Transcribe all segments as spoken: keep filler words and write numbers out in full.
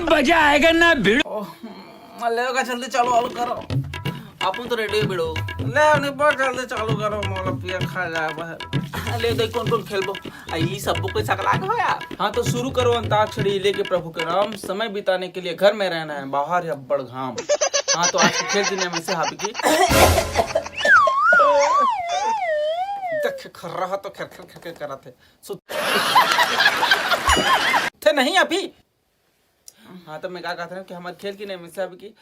मजा आएगा ना भिड़ो। ओह, ले का जल्दी चालू वालू करो। अपन तो रेडी है भिड़ो। ले नहीं पर जल्दी चालू करो, मोला पिया खा जाए बस। ले देख कौन कौन खेलबो। आ, ई सबको कोई सकला के हो यार। हाँ तो शुरू करो अंताक्षरी लेके प्रभु के नाम। समय बिताने के लिए घर में रहना है, बाहर है बड़ घाम। हाँ तो आज के खेल के नाम ऐसे हाबे कि देख खर्रा तो खर खर खर खर करत है। सुत थे नहीं अभी। हाँ तो मैं का कहत रहेंव कि हमर खेल के नाम ऐसे हाबे कि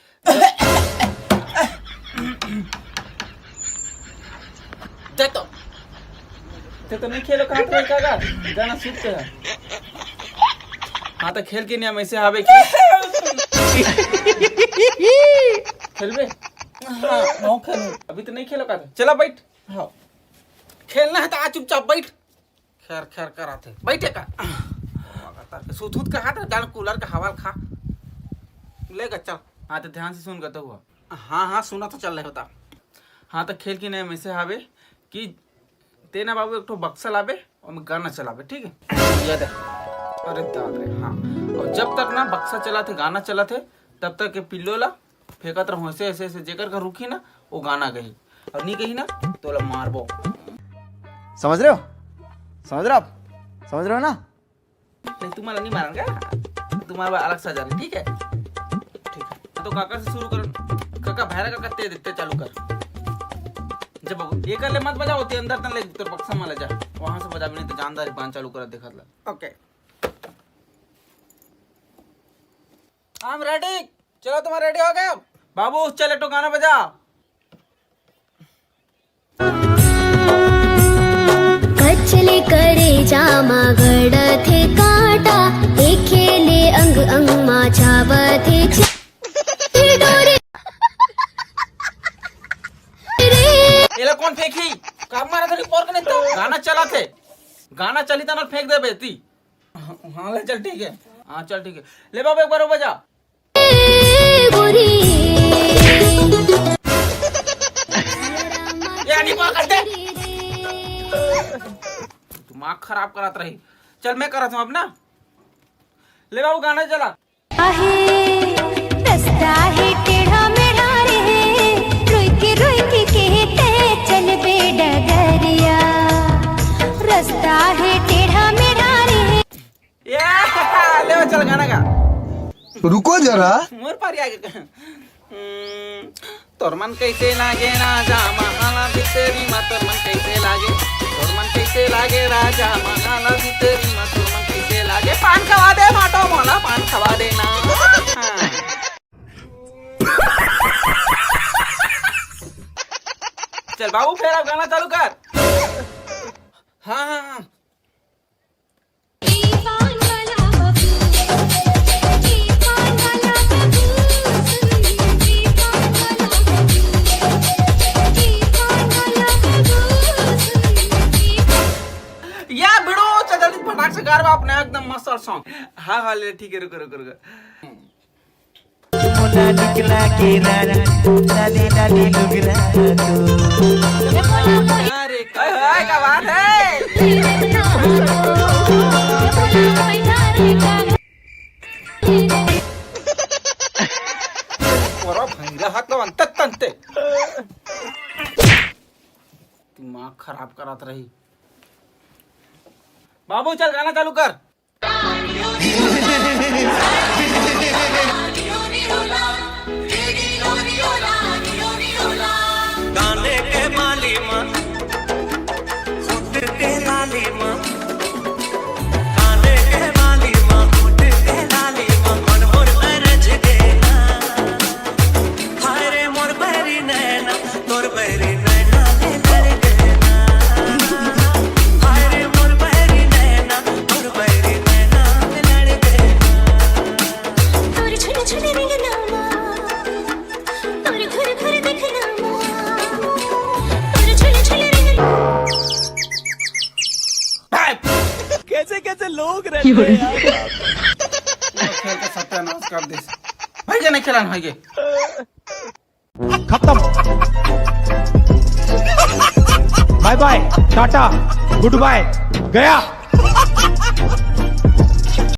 दे तो। ते तो नहीं खेलो कहत रहे काका, गाना सीखते हैं। हाँ तो खेल के नाम ऐसे हाबे कि खेलबे? हाँ, मैं खेलूँ। अभी तो नहीं खेलो कहत। चला बैठ। हाँ। खेलना है तो आ चुपचाप बैठ। खैर खैर कराथे। बैठे का? सुत उत कहा था, जान कूलर का हवा खा। ले का चल। हाँ तो ध्यान से सुन करता हुआ। हाँ हाँ सुना तो चल रहे होता। हाँ तो खेल के नाम ऐसे हाबे कि तेना बाबू एक ठो बक्सा लाबे और गाना चलाबे, ठीक है? ये दे। अरे दाद रे, हाँ। और जब तक ना बक्सा चलाथे, गाना चलाथे, तब तक के पिल्लो ला फेंकत रहो ऐसे ऐसे ऐसे, जेकर का रुकी ना वो गाना गही, और नहीं गही ना तो ओला मारबो। समझ रहे हो? समझ रहे हो आप? समझ रहे हो ना? नहीं तुम्हारा नहीं मारन का, तुम्हारा अलग सा जाने, ठीक है? ठीक है तो काका से शुरू कर। काका भैरा काका ते देखते चालू कर। जब ये कर ले मत बजाओ ते अंदर तन ले तो बक्सा में ले जा, वहां से बजा भी नहीं तो जानदारी पान चालू कर देखत ला। ओके। I am ready. चलो तुम्हारा रेडी हो गया। बाबू चल एक ठो गाना बजा। कचले करेजा मा गड़थे कांटा, एखे ले अंग अंग मा छावथे डोरे रे। एला कौन फेंकी? काम मारा था रिपोर्ट नहीं तो गाना चला थे। गाना चली तना फेंक दे बेटी। हाँ ले चल ठीक है। हाँ चल ठीक है। ले बाबू एक बार वो बजा। ये नहीं पकड़ दे। दिमाग खराब करात रही। चल मैं करात हूँ अब ना। ले बाबू गाना चला। आहे, रस्ता है टेढ़ा मेढ़ा रे, रुक रुक के ते चल बे डगरिया। रस्ता है टेढ़ा मेढ़ा रे। ये, ले चल गाना गा। रुको जरा। मोर पारी आगे। हम्म, तोर मन कैसे लागे राजा महाला भितरी मा, तोर मन कैसे लागे, तोर मन कैसे लागे राजा महाला भितरी मा, तोर मन कैसे लागे। पान खवा दे माटो मोला, पान खवा दे ना। हाँ। चल बाबू, फेर अब गाना चालू कर। हाँ, हाँ, हाँ। या भिड़ो, चल जल्दी फटाक से गारवा अपना एकदम मस्त सॉन्ग। हाँ, हाँ, ले, ठीक है, रुको, रुको, रुको। मोला निकला के रानी, डाली डाली लुगरा तो। अरे, का बात है? ओरा भैरा हाथ लो अंत तंते। दिमाग खराब करात रही। बाबू, चल गाना चालू कर। गाने के माली मा, होठ के लाली मा, गाने के माली मा, होठ के लाली मा, मन मोर अरज देना। हाय रे मोर बैरी नैना, तोर बैरी नैना ले लड़ देना। हाय रे मोर बैरी नैना, तोर बैरी नैना ले लड़ देना। तोर छुन छुन रंगना मा, तोर घुर घुर देखना मा, तोर छुन छुन रंगना। कैसे कैसे लोग रहते हैं यार। पूरा खेल का सत्यानाश कर दे। भाई के नहीं खेला भाई के। खत्म। बाय बाय, टाटा, गुड बाय, गया।